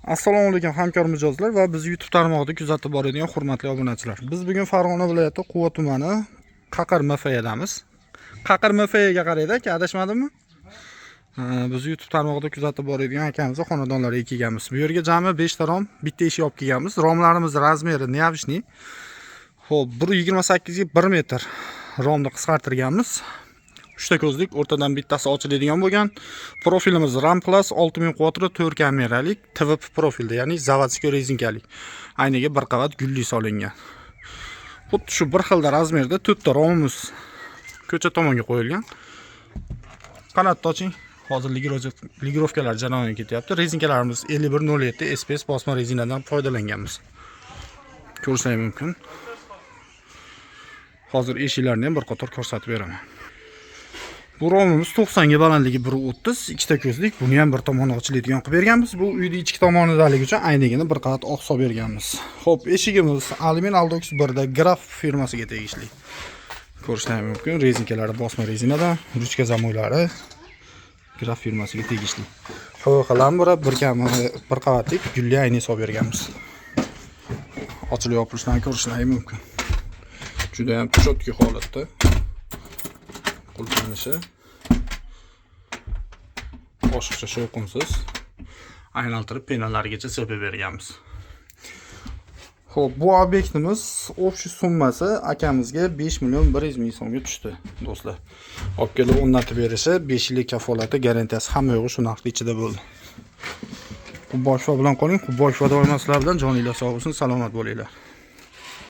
Assalomu alaykum, hamkor mijozlar va bizni YouTube tarmog'ida kuzatib boradigan hurmatli obunachilar. Biz bugun Farg'ona viloyati, Quva tumani, Qaqir MFdamiz. Qaqir MFga qaraydi aka, adashmadimmi? Ha, biz YouTube tarmog'ida kuzatib boradigan akamizni xonadonlariga kelganmiz. Bu yerga jami 5 ta rom, bitta eshik olib kelganmiz. Romlarimiz размер i необычный. Xo'p, 1.28 ga 1 metr romni qisqartirganmiz. Uchta ko'zlik, o'rtadan bittasi ochiladigan bo'lgan. Profilimiz RAM Plus 6000 quvvatli, 4 kameralik TVP profilda, ya'ni заводской rezinkalik. Ayniga bir qavat gulli solingan. Xuddi shu bir xilda размер da to'rtta romimiz ko'cha tomonga qo'yilgan. Qanotni oching. Hozir лигировка lar jarayoni ketyapti. Rezinkalarimiz 5107 SPS bosma rezinadan foydalanganmiz. Ko'rishingiz mumkin. Hozir eshiklarni ham bir qator ko'rsatib beraman. Bu romimiz 90 ga, balandligi 1.30, ikkita ko'zlik. Buni ham bir tomoni ochiladigan qilib berganmiz. Bu uyni ichki tomonidaligi uchun aynigini bir qavat oq solib berganmiz. Xo'p, eshigimiz alyumin Aldox 1 da, Graf firmasiga tegishli. Ko'rishingiz mumkin, rezinkalari bosma rezinadan, ruchka zamoylari Graf firmasiga tegishli. PVC lambura, bir kami bir qavatlik gulli aynak solib berganmiz. Ochilib yopilishini ko'rishingiz mumkin. Juda ham чёткий holatda qulflanishi, oshiqcha shovqinsiz. Aylantirib, penalarigacha sepib berganmiz. Xo'p, bu obyektimiz общий summasi akamizga 5 million 100 ming so'mga tushdi, do'stlar. Olib kelib o'rnatib berishi, 5 yillik kafolati, garantiyasi, hamma yo'g'i shu narxni ichida bo'ldi. Qubboshiva bilan qoling, Qubboshiva doimo sizlar bilan. Joninglar sog' bo'lsin, salomat bo'linglar.